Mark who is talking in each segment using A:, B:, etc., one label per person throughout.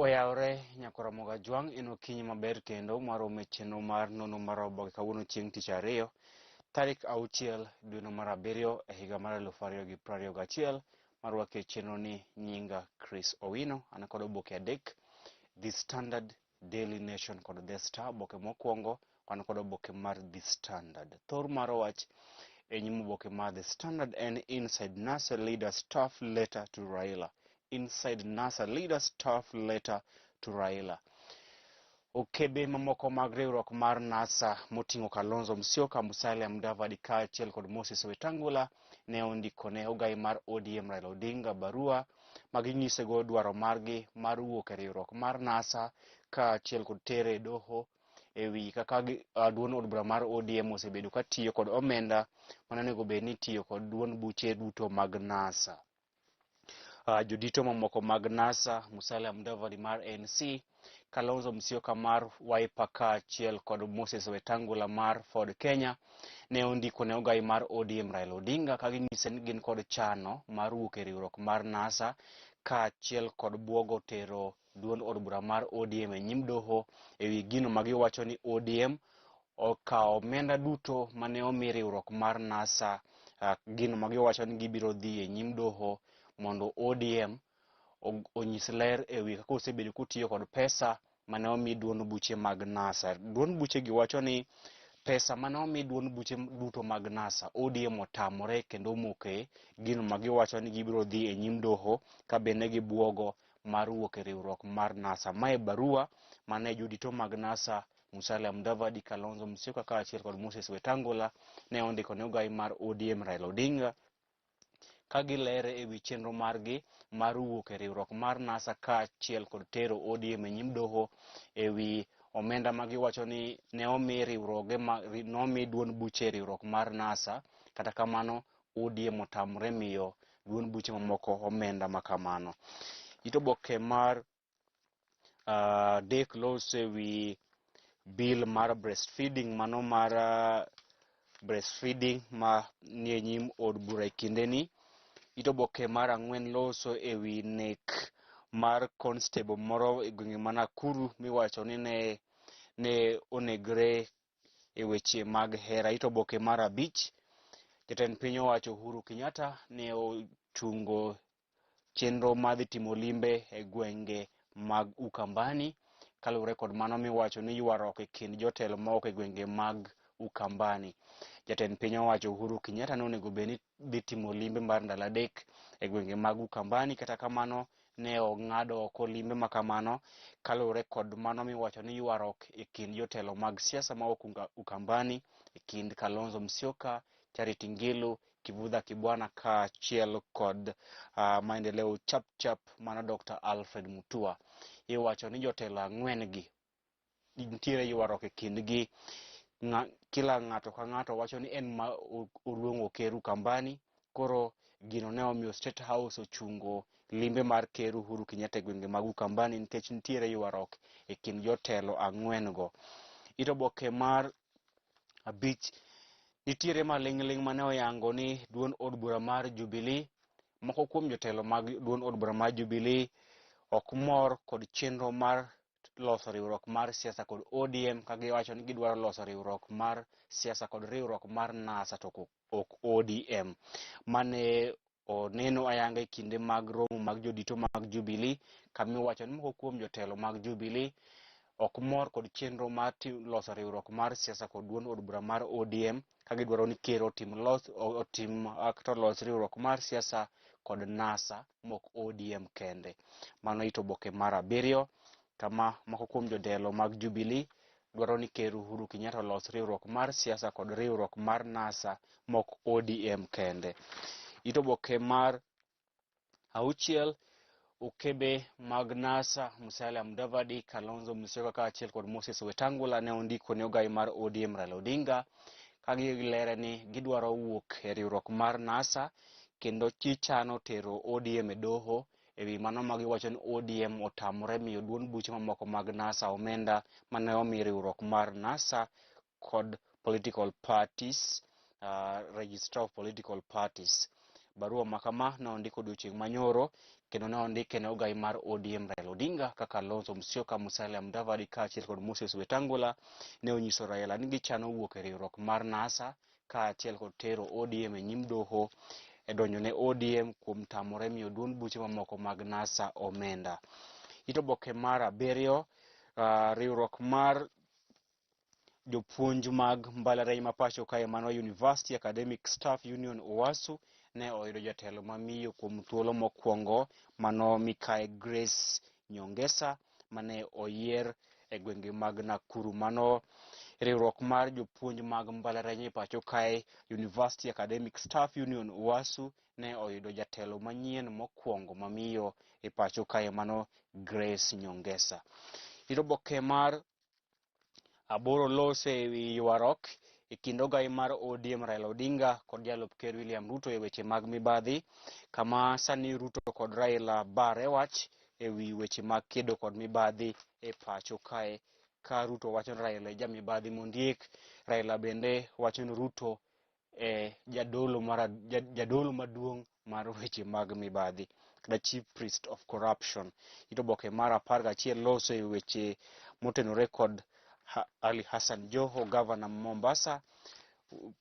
A: Oyawre Nyakoromoga Jwang' en okinyi maber kendo mwaromo e chenro mar nono mar oboke kawuono chieng' tich ariyo tarik 6 dweno mar 7 e higa mar 2021. Marwake e chenro ni nyinga Chris Owino, an kod oboke adek: The Standard, Daily Nation kod The Star. Oboke mokwongo wan kod oboke mar The Standard. Thor mar wach e nyim oboke mar The Standard en "Inside NASA leaders tough letter to Raila". "Inside NASA leaders tough letter to Raila". Okebe mamoko mag riwruok mar NASA moting'o Kalonzo Musyoka, Musalia Mudavadi kaachiel kod Moses Wetangula ne ondiko ne ogai mar ODM Raila Odinga barua maginyisego dwaro margi mar wuok e riwruok mar NASA kaachiel kod tere e doho ewi kaka duond od bura mar ODM osebedo ka tiyo kod omenda mane onego bed ni tiyo kod duond buche duto mag NASA. Jodito mamoko mag NASA, Musalia Mudavadi mar ANC, Kalonzo Musyoka mar Wiper kaachiel kod Moses Wetangula mar Ford Kenya ne ondiko ne ogai mar ODM Raila Odinga ka ginyise ni gin kod chano mar wuok e riwruok mar NASA kaachiel kod buogo tero duond od bura mar ODM e nyim doho ewi gino ma giwacho ni ODM okawo omenda duto mane omi riwruok mar NASA, gino ma giwacho ni gibiro dhi e nyim doho mondo ODM onyis ler ewi kaka osebedo kotiyo kod pesa mane omi duond buche mag NASA. Duond buche gi wacho ni pesa mane omi duond buche duto mag NASA ODM otamore kendo omoke gino ma giwacho ni gibiro dhi e nyim doho ka bende gibuogo mar wuok e riwruok mar NASA. Mae barua mane jodito mag NASA Musalia Mudavadi, Kalonzo Musyoka kaachiel kod Moses Wetangula ne ondiko ne ogai mar ODM Raila Odinga ka gilere ewi chenro margi mar wuok e riwruok mar NASA kaachiel kod tero ODM e nyim doho ewi omenda ma giwacho ni ne omi riwruoge ma nomi duond buche e riwruok mar NASA. Kata kamano ODM otamore miyo duond buche mamoko omenda ma kamano. It oboke mar dek loso ewi bill mar breastfeeding, mano mar breastfeeding ma nie nyim od bura e kindeni. It oboke mar 4 loso ewi nek mar constable moro e gwenge ma Nakuru miwacho ni ne onegre e weche mag hera. It oboke mar 5, jatend piny owacho Uhuru Kenyatta ne ochungo chenro mar dhi timo limbe e gwenge mag Ukambani kaluwore kod mano miwacho ni ywaruok e kind jotelo mawuok e gwenge mag Ukambani. Jatend piny owacho Uhuru Kenyatta ne onego bed ni dhi timo limbe mar ndalo 3 e gwenge mag Ukambani, kata kamano ne ong'ado oko limbe ma kamano kaluwore kod mano miwacho ni ywaruok e kind jotelo mag siasa mawuok Ukambani e kind Kalonzo Musyoka, Charity Ngilu, Kivutha Kibwana kaachiel kod Maendeleo Chapchap mano Dr. Alfred Mutua. Iwacho ni jotelo 4 gi nitiere ywaruok e kindgi. Kila ng'ato ka ng'ato wacho ni en ma oluongo ker Ukambani. Koro gino ne omiyo State House ochungo limbe mar ker Uhuru Kenyatta e gwenge mag Ukambani nikech nitiere ywaruok e kind jotelo 4 go. It oboke mar 5, nitiere maling'ling' mane oyango ni duond od bura mar Jubilee, moko kuom jotelo mag duond od bura mar Jubilee ok mor kod chenro mar loso riwruok mar siasa kod ODM, ka giwacho ni gidwaro loso riwruok mar siasa kod riwruok mar NASA to ok ODM. Mane oneno ayanga e kinde mag romo mag jodito mag Jubilee, kamiwacho ni moko kuom jotelo mag Jubilee ok mor kod chenro mar loso riwruok mar siasa kod duond od bura mar ODM, ka gidwaro ni ker otim los, otim kata olos riwruok mar siasa kod NASA mok ODM kende. Mano it oboke mar 7, kama moko kuom jotelo mag Jubilee dwaro ni ker Uhuru Kenyatta olos riwruok mar siasa kod riwruok mar NASA mok ODM kende. It oboke mar 6, okebe mag NASA Musalia Mudavadi, Kalonzo Musyoka kaachiel kod Moses Wetangula ne ondiko ne ogai mar ODM Raila Odinga ka gilere ni gidwaro wuok e riwruok mar NASA kendo gichano tero ODM e doho ewi mano ma giwacho ni ODM otamore miyo duond buche mamoko mag NASA omenda mane omi riwruok mar NASA kod political parties, Registrar of Political Parties. Barua ma kama ne ondik odiochieng' manyoro kendo ne ondike ne ogai mar ODM Raila Odinga kaka Kalonzo Musyoka, Musalia Mudavadi kaachiel kod Moses Wetangula ne onyiso Raila ni gichano wuok e riwruok mar NASA kaachiel kod tero ODM e nyim doho e donjo ne ODM kuom tamore miyo duond buche mamoko mag NASA omenda. It oboke mar abiriyo, riwruok mar jopuonj mag mbalariany ma pacho kae mano University Academic Staff Union UASU ne oyudo jatelo mamiyo kuom thuolo mokwongo mano Mikae Grace Nyongesa mane oyier e gwenge mag Nakuru. Mano riwruok mar jopuonj mag mbalariany e pacho kae University Academic Staff Union UASU ne oyudo jatelo manyien mokwongo mamiyo e pacho kae mano Grace Nyongesa. It oboke mar aboro lose ewi ywaruok e kind ogai mar ODM Raila Odinga kod jalup ker William Ruto e weche mag mibadhi, kama sani Ruto kod Raila bare wach ewi weche mag kedo kod mibadhi e pacho kae. Ka Ruto wacho ni Raila e jamibadhi mondiek, Raila bende wacho ni Ruto e jadolo mar jadolo maduong' mar weche mag mibadhi kata chief priest of corruption. It oboke mar 11 loso e weche motenore kod Ali Hassan Joho, gavana Mombasa.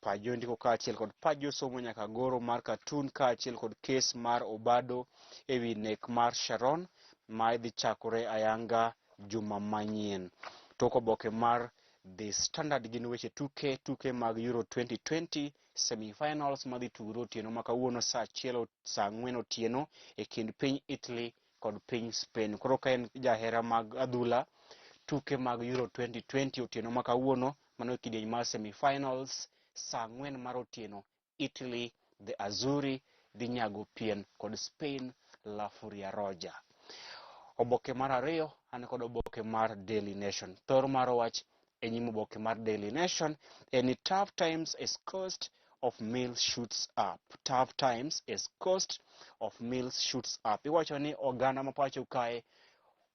A: Pajo ndiko kaachiel kod pajo somo nyaka goro mar cartoon kaachiel kod kes mar Obado ewi nek mar Sharon ma idhi chakore ayanga juma manyien. Tok oboke mar The Standard gin weche tuke, tuke mag Euro 2020 semi-finals madhi tugore otieno ma kawuono saa achiel saa ang'wen otieno e kind piny Italy kod piny Spain. Koro ka en jahera mag adhula, tuke mag Euro 2020 otieno ma kawuono mano e kidieny mar semi-finals saa ang'wen mar otieno Italy the Azzurri dhi nyago pien kod Spain La Furia Roja. Oboke mar ariyo an kod oboke mar Daily Nation. Thor mar wach e nyim oboke mar Daily Nation en ni tough times as cost of meals shoots up. Tough times as cost of meals shoots up. Iwacho ni oganda ma pacho kae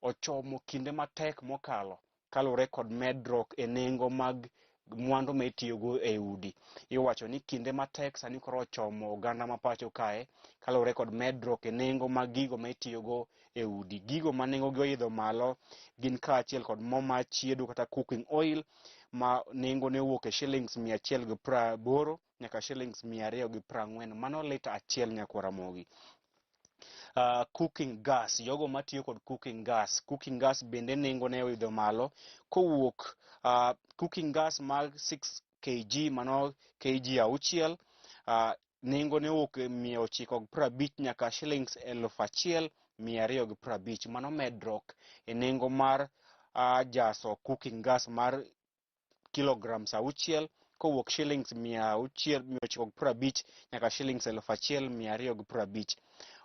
A: ochomo kinde matek mokalo kaluwore kod medruok e nengo mag mwandu ma itiyogo e udi. Iwacho ni kinde matek sani koro ochomo oganda ma pacho kae kaluwore kod medruok e nengo mag gigo ma itiyogo e udi. Gigo ma nengogi oidho malo gin kaachiel kod mo mar chiedo kata cooking oil ma nengone owuok e shillings 180 nyaka shillings 240. Mano lita achiel nyakwar Ramogi. Cooking gas, jogo matiyo kod cooking gas, cooking gas bende nengone oidho malo kowuok cooking gas mar 6 kg mano kg auchiel nengone owuok e 950 nyaka shillings 1250. Mano medruok e nengo mar jaso cooking gas mar kilograms auchiel kowuok shillings 650 nyaka shillings 1250.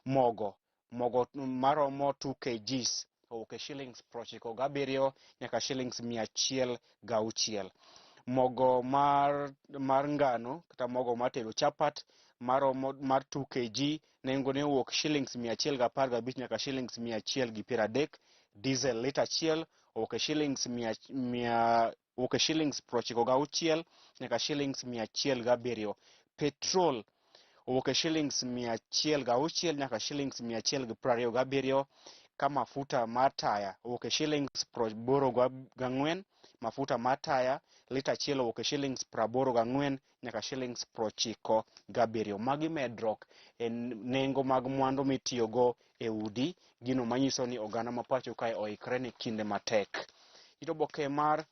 A: Mogo, mogo maromo 2 kgs owuok e shillings 97 nyaka shillings 106. Mogo mar ngano kata mogo mar tedo chapat maromo mar 2 kg nengone owuok shillings 115 nyaka shillings 130. Diesel lita achiel owuok e shillings mia, mia owuok e shillings 96 nyaka shillings 107. Petrol owuok e shillings 106 nyaka shillings 127, ka mafuta mar taya owuok e shillings 84. Mafuta mar taya lita achiel owuok e shillings 84 nyaka shillings 97. Magi medruok e nengo mag mwandu mitiyogo e udi, gino manyiso ni oganda ma pacho kae oikre ne kinde matek. It oboke mar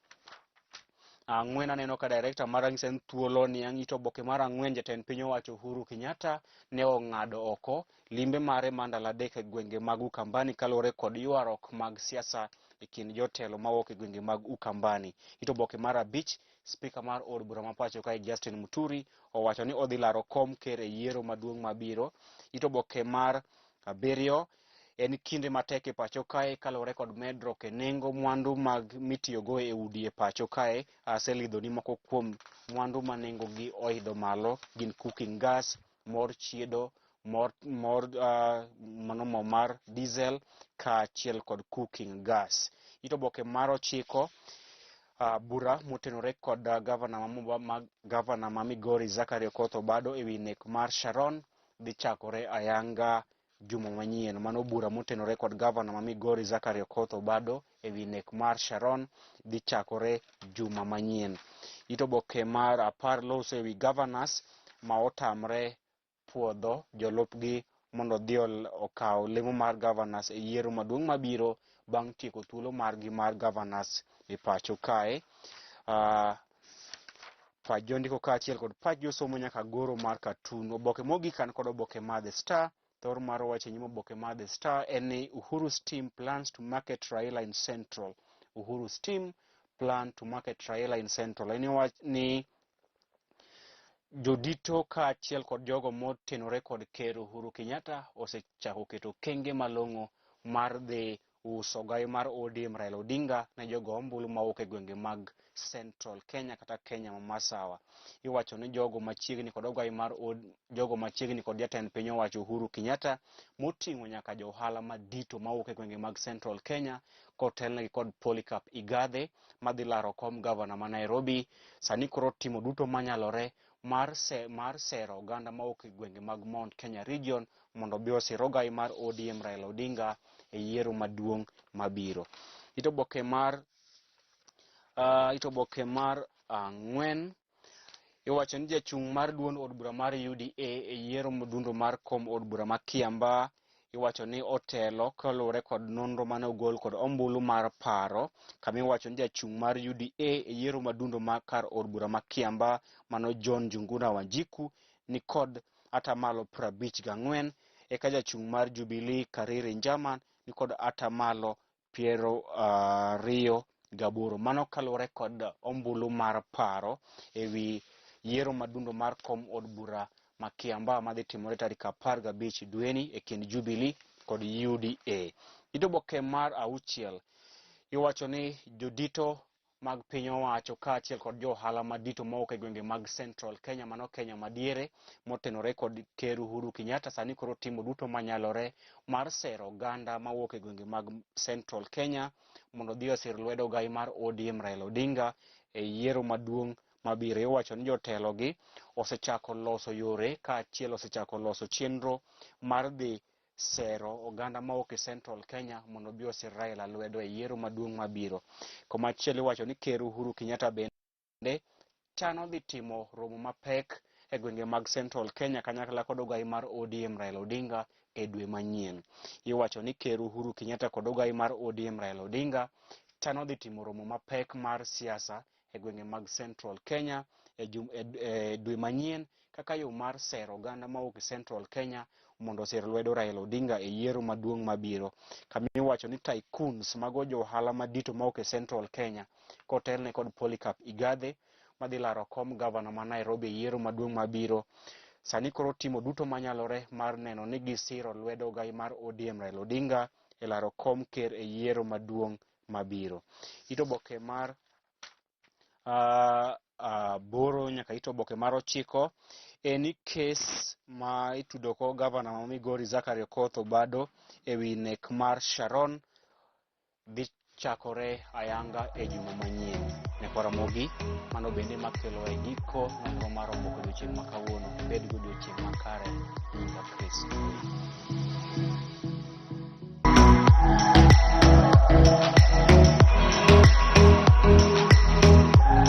A: ang'wen aneno ka director mar Rang'is en thuolo ni ang' it oboke mar ang'wen jatend piny owacho Uhuru Kenyatta ne ong'ado oko limbe mare mar ndalo adek e gwenge mag Ukambani kaluwore kod ywaruok mag siasa e kind jotelo mawuok e gwenge mag Ukambani. It oboke mar abich, spika mar od bura ma pacho kae Justin Muturi owacho ni odhi laro kom ker e yiero maduong' mabiro. It oboke mar abiriyo en kinde matek e pacho kae kaluwore kod medruok e nengo mwandu mag mitiyogo e udi e pacho kae. Aselidho ni moko kuom mwandu ma nengogi oidho malo gin cooking gas, mor chiedo, mor mano mo mar diesel kaachiel kod cooking gas. It oboke mar ochiko, bura motenore kod gavana ma Migori Zachary Okoth Obado ewi nek mar Sharon dhi chakore ayanga juma manyien. Mano bura motenore kod gavana ma Migori Zachary Okoth Obado e wi nek mar Sharon dhi chakore juma manyien. It oboke mar 10 loso e wi governors ma otamre puodho jolupgi mondo odhi okaw lemo mar governors e yiero maduong' mabiro bang' tieko thuolo margi mar governors e pacho kae. Pach jondiko kaachiel kod pach josomo nyaka goro mar katun. Oboke mogik an kod oboke mar The Star. Thor mar wach e nyim oboke mar The Star en ni Uhuru's team plans to market Raila in Central. Uhuru's team plan to market Raila in Central. En wach ni jodito kaachiel kod jogo motenore kod Ker Uhuru Kenyatta osechako keto okenge malong'o mar dhi uso ogai mar ODM Raila Odinga ne jogo ombulu mawuok e gwenge mag Central Kenya kata Kenya ma Masawa. Iwacho ni jogo machiegni kod ogai mar jogo machiegni kod jatend piny owacho Uhuru Kenyatta moting'o nyaka jo ohala madito mawuok e gwenge mag Central Kenya kotelnegi kod Polycarp Igathe madhi laro kom gavana ma Nairobi sani koro timo duto manyalore mar sero oganda mawuok e gwenge mag Mount Kenya Region mondo obi osir ogai mar ODM Raila Odinga e yiero maduong' mabiro. It oboke mar it oboke mar 4 iwacho ni jachung' mar duond od bura mar UDA e yiero modundo mar kom od bura ma Kiambaa iwacho ni otelo kaluwore kod nonro mane ogol kod ombulu mar paro kama iwacho ni jachung' mar UDA e yiero madundo mar kar od bura ma Kiambaa mano John Njuguna Wanjiku ni kod atamalo 54, eka jachung' mar Jubilee Kariri Njama ni kod atamalo 28. Mano kaluwore kod ombulu mar paro ewi yiero madundo mar kom od bura ma Kiambaa madhi timore tarik 15 dweni e kind Jubilee kod UDA. It oboke mar 6 iwacho ni jodito mag piny owacho kaachiel kod jo ohala madito mawuok e gwenge mag Central Kenya, mano Kenya madiere motenore kod Ker Uhuru Kenyatta sani koro timo duto manyalore mar sero oganda mawuok e gwenge mag Central Kenya mondo odhi osir lwedo ogai mar ODM Raila Odinga e yiero maduong' mabiro. Iwacho ni jotelo gi osechako loso yore kaachiel osechako loso chenro mar dhi sero oganda mawuok e Central Kenya mondo obi osir Raila lwedo e yiero maduong' mabiro. Komachielo iwacho ni Ker Uhuru Kenyatta bende chano dhi timo romo mapek e gwenge mag Central Kenya kanyakla kod ogai mar ODM Raila Odinga e dwe manyien. Iwacho ni Ker Uhuru Kenyatta kod ogai mar ODM Raila Odinga chano dhi timo romo mapek mar siasa e gwenge mag Central Kenya e dwe manyien kaka yo mar sero oganda mawuok e Central Kenya mondo osir lwedo Raila Odinga e yiero maduong' mabiro. Kama iwacho ni tycoons mago jo ohala madito mawuok e Central Kenya kotelne kod Polycarp Igathe madhi laro kom gavana ma Nairobi e yiero maduong' mabiro sani koro timo duto manyalore mar neno ni gisiro lwedo ogai mar ODM Raila Odinga e laro kom ker e yiero maduong' mabiro. It oboke mar 8 nyaka it oboke mar 9 en ni kes ma itudo ko gavana ma Migori Zachary Okoth Obado e wi nek mar Sharon dhi chakore ayanga e juma manyien. Nyakwar Ramogi, mano bende makelo e giko nonro mar oboke odiochieng' ma kawuono. Bed gi odiochieng' makare. Nyinga Chris.